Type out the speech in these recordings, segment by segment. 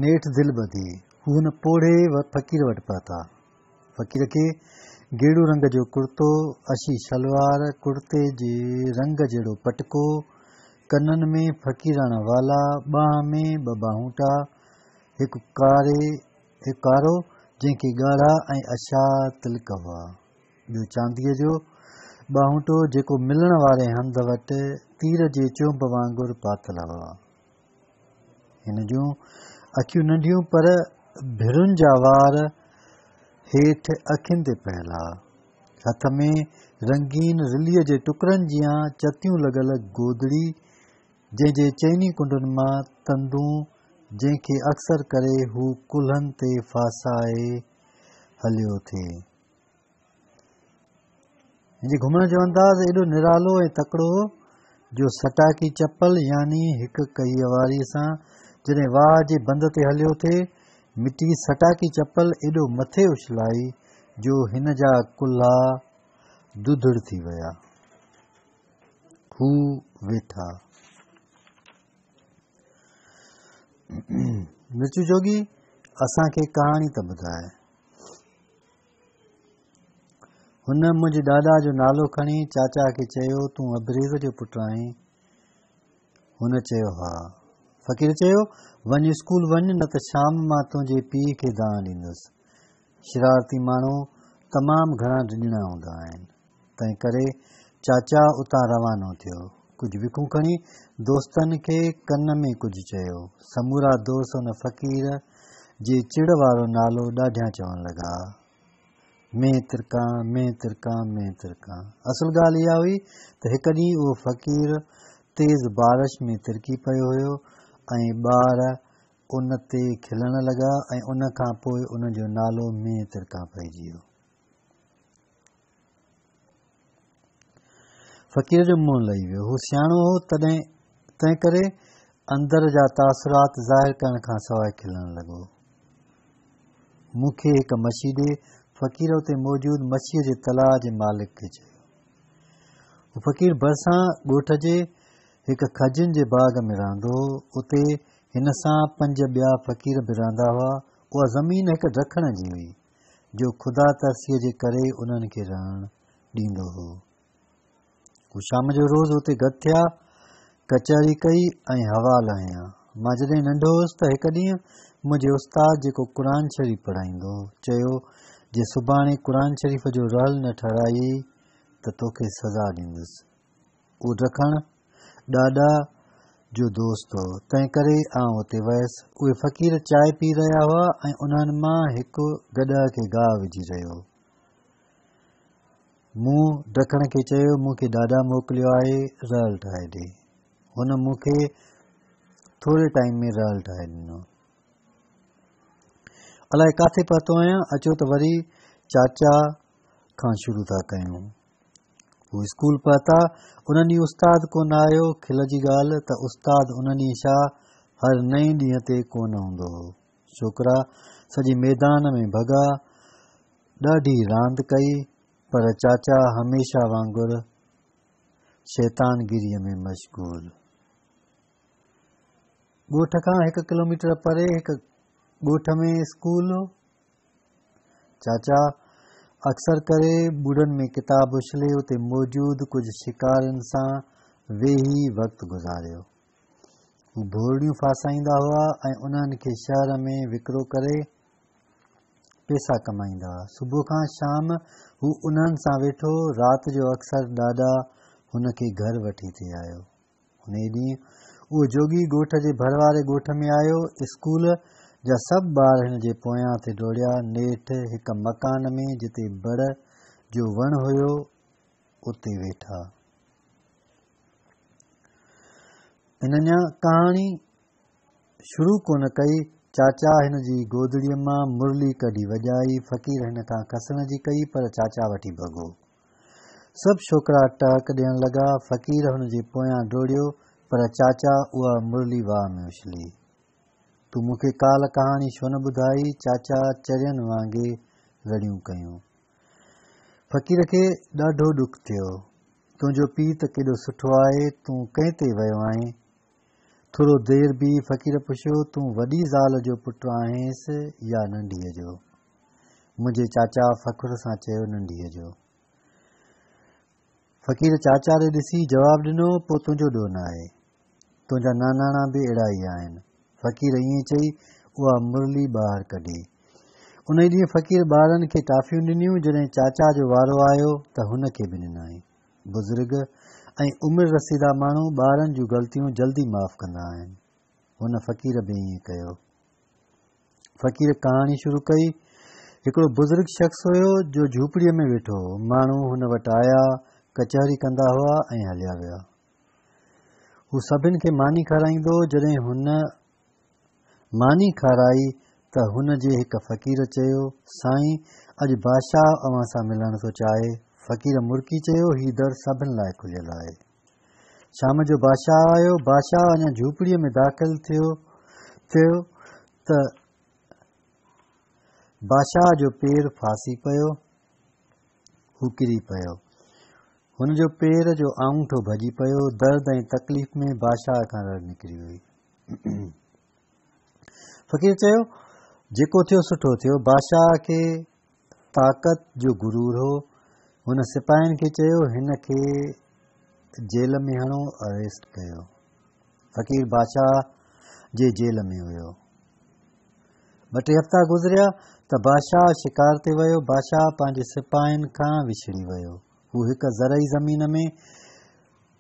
نيٺ دل ٻڌي. هو هن پوڙهي فقير وٽ پهتا. فقير کي گيڙو رنگ جو ڪرتو، اشي شلوار، ڪرتي جي رنگ جهڙو پٽڪو، ڪنن ۾ فقيراڻا والا، ٻانهن ۾ ٻه ٻانهوٽا، هڪ ڪارو جنهن کي ڳاڙها ۽ اڇا تلڪ هئا. ٻيو چانديء جو ٻانهوٽو جيڪو ملڻ واري هنڌ وٽ تير جي چهنب وانگر پاتل هئا. هن جون اکيون ننڍيون پر ڀرون جا وار هيٺ اکين تي پيل ها. هٿ ۾ رنگين رليء جي ٽڪرن جيان چتيون لڳل گودڙي، جنهن جي چئني ڪنڊن مان تندون، جنهن کي اڪثر ڪري هو ڪلهن تي ڦاسائي هليو ٿي. هن جي گهمڻ جو انداز ايڏو نرالو ۽ تڪڙو هو جو سٽاڪي چپل يعني هڪ ڪهيء واري سان جڏهن واهه جي بند تي هليو ٿي، مٽي سٽاڪي چپل ايڏو مٿي اڇلائي جو هن جا ڪلها ڌڌڙ ٿي ويا. هو ويٺا. مرچو جوڳي، اسان کي ڪهاڻي ته ٻڌاء. هن منهنجي ڏاڏا جو نالو کڻي چاچا کي چيو، تون ابريز جو پٽ آهين؟ هن چيو، ها. فقير چيو، وڃ اسڪول وڃ نه ته شام مان تنهنجي پيء کي دانهن ڏيندس. شرارتي ماڻهو تمام گهڻا ڊڄڻا هوندا آهن. تنهن ڪري چاچا اتان روانو ٿيو. ڪجهه وکون کڻي دوستن کي ڪن ۾ ڪجهه چيو. سمورا دوست ان فقير جي چڙ وارو نالو ڏاڍيان چوڻ لڳا. مينهن ترڪان، مينهن ترڪان، مينهن ترڪان. اصل ڳالهه اها هئي ته هڪ ڏينهن اهو فقير تيز بارش ۾ ترڪي پيو هيو ۽ ٻار ان تي کلڻ لڳا ۽ ان کان پوء ان جو نالو مينهن ترڪان پئجي ويو. فقير جو منهن لهي ويو. هو سياڻو هو تڏهن تنهن ڪري اندر جا تاثرات ظاهر ڪرڻ کان سواء کلڻ لڳو. مون کي هڪ مڇي ڏي، فقير اتي موجود مڇيء جي تلاء جي مالڪ کي چيو. هو فقير ڀرسان ڳوٺ جي هڪ کجين جي باغ ۾ رهندو هو. اتي هن سان پنج ٻيا فقير به رهندا هئا. اها زمين هڪ ڊکڻ جي هئي. جو خدا ترسيء جي ڪري انهن کي رهڻ ڏيندو هو. هو شام جو روز اتي گڏ ٿيا، ڪچهري ڪئي ۽ حوال هنيا. مان جڏهن ننڍو هوس ته هڪ ڏينهن منهنجي استاد جيڪو قرآن شريف پڙهائيندو هو، چيو، جي سڀاڻي قرآن شريف جو رحل نه ٺهرايئي ته توکي سزا ڏيندس. اهو ڊکڻ ڏاڏا جو دوست هو، تنهن ڪري آئون اتي ويس. اهي فقير چانهه پي رهيا هئا ۽ انهن مان هڪ گڏهه کي گاهه وجهي رهيو هو. مون ڊکڻ کي چيو، مون کي ڏاڏا موڪليو آهي، رحل ٺاهي ڏي. هن مون کي ٿوري ٽائيم ۾ رحل ٺاهي ڏنو. الائي ڪاٿي پهتو آهيان، اچو ته وري چاچا کان شروع ٿا ڪيون. هو اسڪول پهتا، ان ڏينهن استاد ڪونه آيو، کل جي ڳالهه ته استاد ان ڏينهن ڇا هر نئين ڏينهن تي ڪونه هوندو هو. ڇوڪرا سڄي ميدان ۾ ڀڳا، ڏاڍي راند ڪئي، پر چاچا هميشه وانگر شيطان گيريء ۾ مشغول. ڳوٺ کان هڪ ڪلوميٽر پري هڪ ڳوٺ ۾ اسڪول هو. چاچا اڪثر ڪري ٻوڙن ۾ ڪتاب اڇلي اتي موجود ڪجهه شڪارين سان ويهي وقت گذاريو. هو ڀورڙيون ڦاسائيندا هئا ۽ انهن کي شهر ۾ وڪرو ڪري پيسا ڪمائيندا هئا. صبح کان شام هو انهن سان ويٺو، رات جو اڪثر ڏاڏا هن کي گهر وٺي ٿي آيو. انهيء ڏينهن اهو جوڳي ڳوٺ جي ڀر واري ڳوٺ ۾ آيو. اسڪول جا سڀ ٻار هن جي پويان ٿي ڊوڙيا. نيٺ هڪ مڪان ۾ جتي بڙ جو وڻ هيو، اتي ويٺا. هن اڃا ڪهاڻي شروع ڪونه ڪئي، چاچا هن جي گودڙيء مان مرلي ڪڍي وڄائي. فقير هن کان کسڻ جي ڪئي، پر چاچا وٺي ڀڳو. سڀ ڇوڪرا ٽهڪ ڏيڻ لڳا. فقير هن جي پويان ڊوڙيو، پر چاچا اها مرلي واهه ۾ اڇلي. تون مون کي ڪالهه ڪهاڻي ڇو نه ٻڌائي؟ چاچا چرين وانگي رڙيون ڪيون. فقير کي ڏاڍو ڏک ٿيو. تنهنجو پيء ته ڪيڏو سٺو آهي، تون ڪنهن تي ويو آهين؟ ٿورو دير بيهي فقير پڇيو، تون وڏي زال جو پٽ آهينس يا ننڍيء جو؟ منهنجي چاچا فخر سان چيو، ننڍيء جو. فقير چاچا ڏي ڏسي جواب ڏنو، پوء تنهنجو ڏوهه ناهي. تنهنجا ناناڻا به اهڙا ئي آهن. فقير ائين چئي اها مرلي ٻاهر ڪڍي. انهي ڏينهن فقير ٻارن کي ٽافيون ڏنيون، جڏهن چاچا جو وارو آيو ته هن کي به ڏنائين. بزرگ ۽ عمر رسيده ماڻهو ٻارن جون غلطيون جلدي معاف ڪندا آهن. هن فقير به ائين ڪيو. فقير ڪهاڻي شروع ڪئي. هڪڙو بزرگ شخص هيو جو جهوپڙيء ۾ ويٺو هو. ماڻهو هن وٽ آيا، ڪچهري ڪندا هئا ۽ هليا ويا. هو سڀن کي ماني کارائيندو هو. جڏهن هن ماني کارائي ته هن جي هڪ فقير چيو، سائين، اڄ بادشاهه اوهان سان ملڻ ٿو چاهي. فقير مرڪي چيو، هي در سڀن لاء کليل آهي. شام جو بادشاهه آيو. بادشاهه اڃا جهوپڙيء ۾ داخل ٿيو ته بادشاهه جو پير ڦاسي پيو. هو ڪري پيو. هن جو پير جو آڱوٺو ڀڄي پيو. درد ۽ تڪليف ۾ بادشاهه کان رڙ نڪري وئي. فقير چيو، جيڪو ٿيو سٺو ٿيو. بادشاهه کي طاقت جو غرور هو. هن سپاهين کي چيو، هن کي جيل ۾ هڻو، اريسٽ ڪيو. فقير بادشاهه جي جيل ۾ هيو. ٻه ٽي هفتا گذريا ته بادشاهه شڪار تي ويو. بادشاهه پنهنجي سپاهين کان وڇڙي ويو. هو هڪ زرعي زمين ۾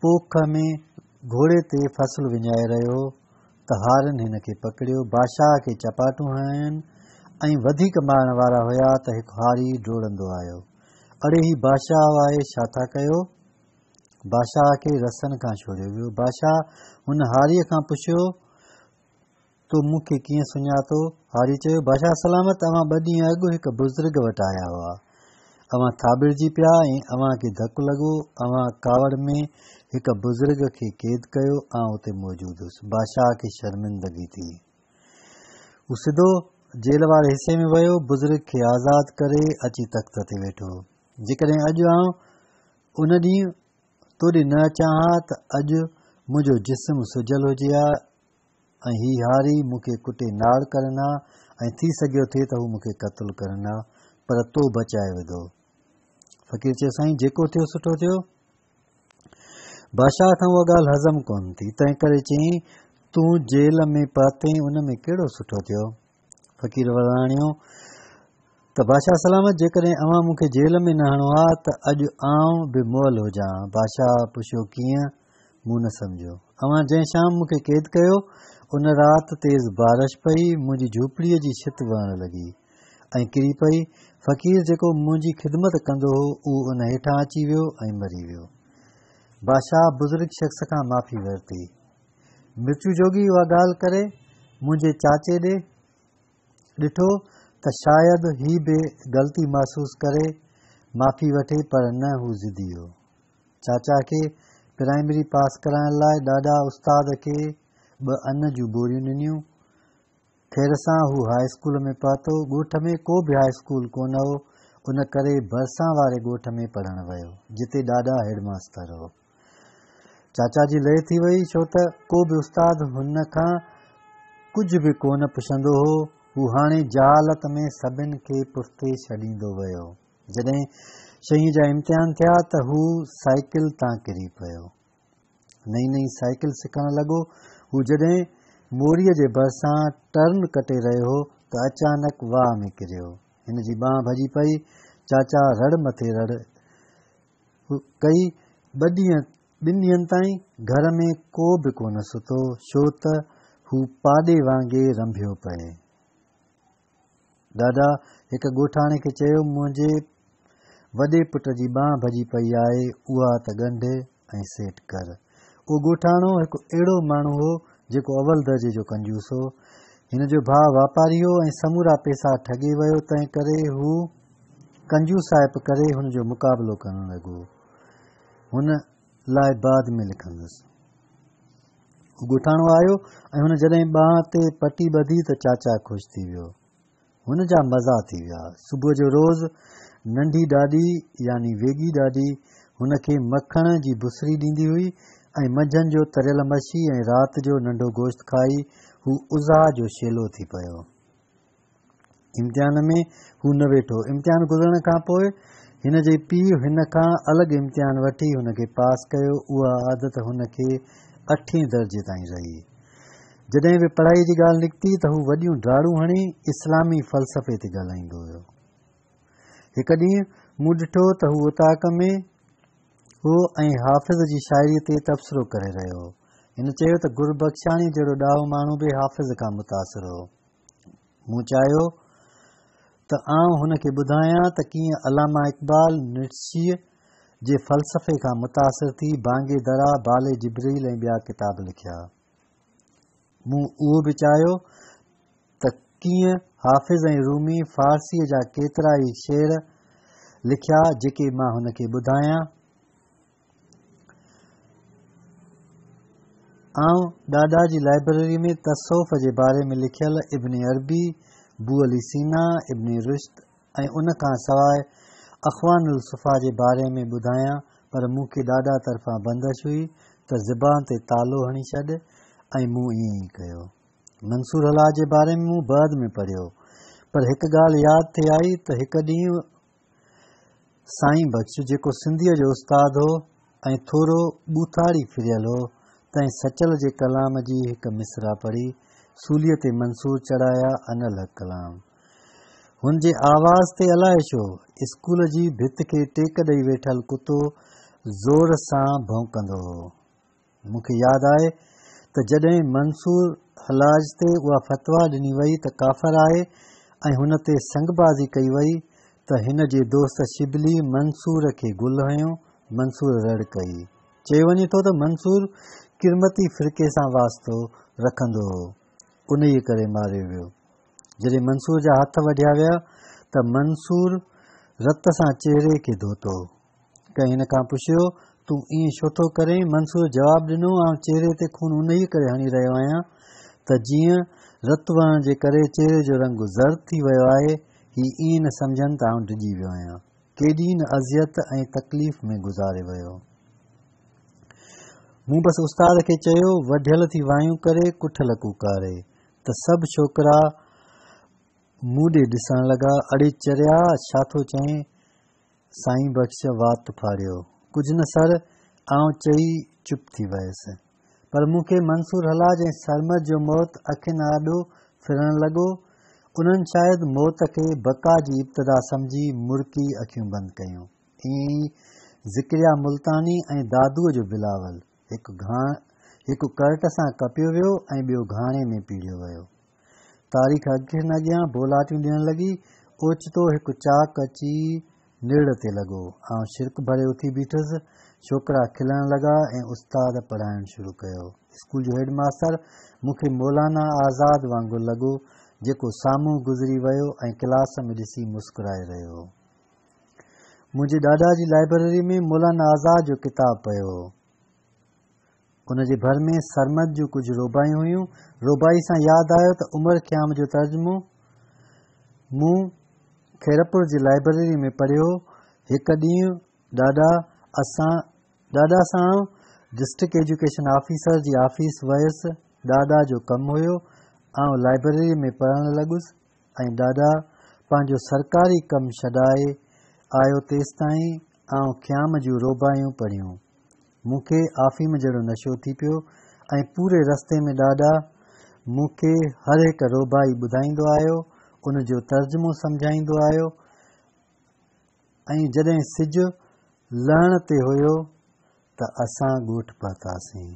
پوک ۾ گهوڙي تي فصل وڃائي رهيو هو ته هارين هن کي پڪڙيو. بادشاهه کي چپاٽون هنيائين ۽ وڌيڪ مارڻ وارا هيا ته هڪ هاري ڊوڙندو آيو. اڙي هي بادشاهه آهي ڇا ٿا ڪيو؟ بادشاهه کي رسن کان ڇوڙيو ويو. بادشاهه هن هاريء کان پڇيو تو مون کي ڪيئن سڃاتو؟ هاري چيو، بادشاهه سلامت، اوهان ٻه ڏينهن اڳ هڪ بزرگ وٽ آيا هئا. اوهان ٿاٻڙجي پيا ۽ اوهان کي ڌڪ لڳو. اوهان ڪاوڙ ۾ هڪ بزرگ کي قيد ڪيو. آئون اتي موجود هيس. بادشاهه کي شرمندگي ٿي. هو سڌو جيل واري حصي ۾ ويو. بزرگ کي آزاد ڪري اچي تخت تي ويٺو. جيڪڏهن اڄ آئون ان ڏينهن تو ڏي نه اچان ها ته اڄ منهنجو جسم سجل هجي ها ۽ هي هاري مون کي ڪٽي ناڙ ڪرن ها ۽ ٿي سگهيو ٿي ته هو مون کي قتل ڪرن ها پر تو بچائي وڌو. فقير چيو سائين جيڪو ٿيو سٺو ٿيو. بادشاهه کان اها ڳالهه هضم ڪونه ٿي تنهن ڪري چيائين تون جيل ۾ پهتين ان ۾ ڪهڙو سٺو ٿيو؟ فقير وراڻيو ته بادشاهه سلامت جيڪڏهن اوهان مون کي جيل ۾ نه هڻو ها ته اڄ آئون به مئل هجان ها. بادشاهه پڇيو ڪيئن؟ مون نه سمجهيو. اوهان جنهن شام مون کي قيد ڪيو ان رات تيز بارش پئي، منهنجي جهوپڙيء جي ڇت وهڻ لڳي ۽ ڪري پئي. فقير جيڪو منهنجي خدمت ڪندو هو اهو ان هيٺان اچي ويو ۽ مري ويو. بادشاهه بزرگ شخص کان معافي ورتي. مرچو جوڳي اها ڳالهه ڪري منهنجي چاچي ڏي ڏٺو ته شايد هي به غلطي محسوس ڪري معافي وٺي پر نه هو ضدي هو. چاچا کي پرائمري پاس ڪرائڻ لاء ڏاڏا استاد کي ٻه ان جون ٻوريون ڏنيون. خير سان هو هاء اسڪول ۾ پهتو. ڳوٺ ۾ ڪو به هاء اسڪول ڪونه هو ان ڪري ڀرسان واري ڳوٺ ۾ پڙهڻ ويو جتي ڏاڏا هيڊماستر هو. چاچا جي لئي ٿي وئي ڇو ته ڪو به استاد هن کان ڪجهه به ڪونه پڇندو هو. هو هاڻي جهالت ۾ سڀن کي پٺتي ڇڏيندو ويو. جڏهن ڇهين جا امتحان ٿيا ته هو سائيڪل تان ڪري پيو. نئين نئين سائيڪل سکڻ لڳو. هو جڏهن موريء جي ڀرسان ٽرن ڪٽي رهيو هو ته اچانڪ واهه ۾ ڪريو. هن جي ٻانهن ڀڄي پئي. چاچا رڙ مٿي رڙ ڪئي. ٻه ڏينهن ٻن ڏينهن تائين گهر ۾ ڪو به ڪونه ستو، ڇو ته هو پاڏي وانگي رنڀيو پئي. ڏاڏا هڪ ڳوٺاڻي کي چيو، منهنجي وڏي پٽ جي ٻانهن ڀڄي پئي آهي، اها ته ڳنڍ ۽ سيٽ ڪر. اهو ڳوٺاڻو هڪ اهڙو ماڻهو هو، جيڪو اول درجي جو ڪنجوس هو. هن جو ڀاء واپاري هو ۽ سمورا پئسا ٺڳي ويو، تنهن ڪري هو ڪنجوسائپ ڪري هن جو مقابلو ڪرڻ لڳو. هن لاء بعد ۾ لکندس. هو ڳوٺاڻو آيو ۽ هن جڏهن ٻانهن تي پٽي ٻڌي ته چاچا خوش ٿي ويو. هن جا مزا ٿي ويا. صبح جو روز ننڍي ڏاڏي يعني ويڳي ڏاڏي هن کي مکڻ جي بسري ڏيندي هئي ۽ منجهند جو تريل مڇي ۽ رات جو ننڍو گوشت کائي هو اضحيٰ جو شيلو ٿي پيو. امتحان ۾ هو نه ويٺو. امتحان گذرڻ کان پوء هن جي پيء هن کان الڳ امتحان وٺي هن کي پاس ڪيو. اها عادت هن کي اٺين درجي تائين رهي. جڏهن به پڙهائي جي ڳالهه نڪتي ته هو وڏيون ڊاڙون هڻي اسلامي فلسفي تي ڳالهائيندو هيو. هڪ ڏينهن مون ڏٺو ته هو اوطاق ۾ هو ۽ حافظ جي شاعريء تي تبصرو ڪري رهيو هو. هن چيو ته گربخشاڻي جهڙو ڏاهو ماڻهو به حافظ کان متاثر هو. مون چاهيو ته آئون هن کي ٻڌايان ته ڪيئن علامه اقبال نٽشي جي فلسفي کان متاثر ٿي بانگ درا، بال جبرئيل ۽ ٻيا ڪتاب لکيا. مون اهو به چاهيو ته ڪيئن حافظ ۽ رومي فارسيء جا ڪيترائي شعر لکيا جيڪي مان هن کي ٻڌايان. آئون ڏاڏا جي لائبريري ۾ تصوف جي باري ۾ لکيل ابن عربي، بو علي سينا، ابن رشد ۽ ان کان سواء اخوان الصفا جي باري ۾ ٻڌايان پر مون کي ڏاڏا طرفان بندش هئي ته زبان تي تالو هڻي ڇڏ ۽ مون ائين ئي ڪيو. منصور حلاج جي باري ۾ مون بعد ۾ پڙهيو پر هڪ ڳالهه ياد ٿي آئي ته هڪ ڏينهن سائين بخش جيڪو سنڌيء جو استاد هو ۽ ٿورو ٻوٿاڙي ڦريل هو تنهن سچل جي ڪلام جي هڪ مصرع پڙهي سوليء تي منصور چڙهايا انالحق ڪلام هن جي آواز تي الائي ڇو اسڪول جي ڀت کي ٽيڪ ڏئي ويٺل ڪتو زور سان ڀونڪندو هو. مون کي ياد آهي ته جڏهن منصور حلاج تي اها فتويٰ ڏني وئي ته ڪافر آهي ۽ هن تي سنگبازي ڪئي وئي ته هن جي دوست شبلي منصور کي گل هنيو، منصور رڙ ڪئي. چيو وڃي ٿو ته منصور ڪرمتي فرقي سان واسطو رکندو هو، انهيء ڪري ماريو ويو. جڏهن منصور جا هٿ وڍيا ويا ته منصور رت سان چهري کي ڌوتو. ڪنهن هن کان پڇيو، تون ائين ڇو ٿو ڪرين؟ منصور جواب ڏنو، آئون چهري تي خون انهيء ڪري هڻي رهيو آهيان ته جيئن رت وهڻ جي ڪري چهري جو رنگ زرد ٿي ويو آهي، هي ائين نه سمجهن ته آئون ڊڄي ويو آهيان. ڪيڏي نه اذيت ۽ تڪليف ۾ گذاري ويو. مون بس استاد کي چيو، وڍيل ٿي وايون ڪري، ڪٺل ڪوڪاري. ته سڀ ڇوڪرا مون ڏي ڏسڻ لڳا، اڙي چريا ڇا ٿو چئين؟ سائين بخش وات ڦاڙيو. ڪجهه نه سر، آئون چئي چپ ٿي ويس. پر مون کي منصور حلاج ۽ سرمد جو موت اکين آڏو ڦرڻ لڳو. انهن شايد موت کي بقا جي ابتدا سمجهي مرڪي اکيون بند ڪيون. ائين ئي ذڪريا ملتاني ۽ دادوء جو بلاول. هڪ گهاڻ هڪ ڪرٽ سان ڪپيو ويو ۽ ٻيو گهاڻي ۾ پيڙهيو ويو. تاريخ اکين اڳيان بولاٽيون ڏيڻ لڳي. اوچتو هڪ چاڪ اچي نرڙ تي لڳو. آئون ڇرڪ ڀري اٿي بيٺس. ڇوڪرا کلڻ لڳا ۽ استاد پڙهائڻ شروع ڪيو. اسڪول جو هيڊ ماستر مون کي مولانا آزاد وانگر لڳو، جيڪو سامهون گذري ويو ۽ ڪلاس ۾ ڏسي مسڪرائي رهيو هو. منهنجي ڏاڏا جي لائبريري ۾ مولانا آزاد جو ڪتاب پيو هو. ان جي ڀر ۾ سرمد جون ڪجهه رباعيون هيون. رباعي سان ياد آيو ته عمر خيام جو ترجمو مون خيرپور جي لائبريري ۾ پڙهيو هو. هڪ ڏينهن ڏاڏا اسان ڏاڏا سان آئون ڊسٽرڪٽ ايجوڪيشن آفيسر جي آفيس ويس. ڏاڏا جو ڪم هيو. آئون لائبريري ۾ پڙهڻ لڳس. ۽ ڏاڏا پنهنجو سرڪاري ڪم ڇڏائي آيو تيستائين آئون خيام جون رباعيون پڙهيون. مون کي آفيم جهڙو نشو ٿي پيو ۽ پوري رستي ۾ ڏاڏا مون کي هر هڪ رباعي ٻڌائيندو آيو، ان جو ترجمو سمجهائيندو آيو ۽ جڏهن سج لهڻ تي هيو ته اسان ڳوٺ پهتاسين.